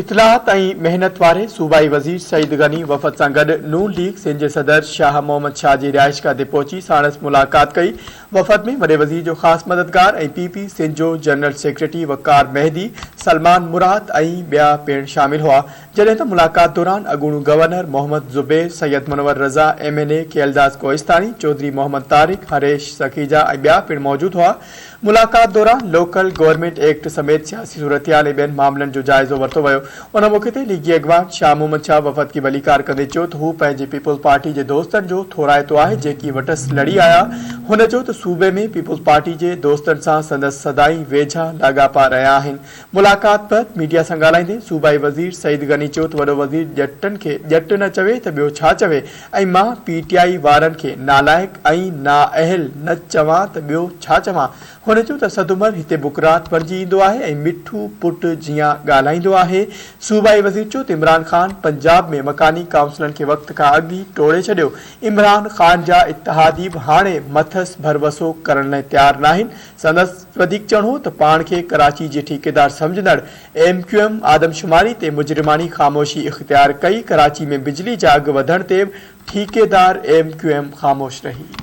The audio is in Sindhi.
اطلاعات ۽ محنت واري صوبائي وزير سعيد غني وفد سان گڏ نون ليگ سنڌ جي صدر شاهه محمد شاهه جي رهائشگاهه تي پهچي ساڻس ملاقات ڪئي. وفد ۾ وڏي وزير جو خاص مددگار ۽ پي پي سنڌ جو جنرل سيڪريٽري وقار مهدي، سلمان مراد ۽ ٻيا پڻ شامل هئا. جڏهن ته ملاقات دوران اڳوڻو governor Muhammad Zubair, Syed Munawar Raza, M N A Kheldas Kohistani, Chaudhry Muhammad Tariq, Harish Sukhija ۽ ٻيا پڻ موجود هئا. ملاقات دوران لوڪل گورنمينٽ ايڪٽ سميت سياسي صورتحال ۽ ٻين معاملن جو جائزو ورتو ويو. ان موقعي تي ليگي اڳواڻ شاهه محمد شاهه وفد کي ڀليڪار ڪندي چيو ته هو پنهنجي پيپلز پارٽي جي دوستن جو ٿورائتو آهي جيڪي وٽس لڙي آيا. هن چيو ته صوبي ۾ پيپلز پارٽي جي دوستن سان سندس سدائين ويجها لاڳاپا رهيا آهن. ملاقات بعد ميڊيا سان ڳالهائيندي صوبائي وزير سعيد غني چيو ته وڏو وزير ڄٽن کي ڄٽ نه چوي ته ٻيو ڇا چوي ۽ مان پي ٽي آء وارن کي نالائق ۽ نااهل نه چوان ته ٻيو ڇا چوان. هن چيو ته اسد عمر هتي بقراط بڻجي ايندو آهي ۽ مٺو پٽ جيان ڳالهائيندو آهي. صوبائي وزير چيو ته عمران خان پنجاب ۾ مڪاني ڪائونسلن کي وقت کان اڳ ئي ٽوڙي ڇڏيو، عمران خان جا اتحادي به هاڻي مٿس ڀروسو ڪرڻ لاء تيار ناهن. سندس وڌيڪ چوڻ هو ته پاڻ کي ڪراچي جي ٺيڪيدار سمجهندڙ ايم ڪيو ايم آدمشماري تي مجرماڻي خاموشي اختيار ڪئي، ڪراچي ۾ بجلي جا اگهه وڌڻ تي به ٺيڪيدار ايم ڪيو ايم خاموش رهي.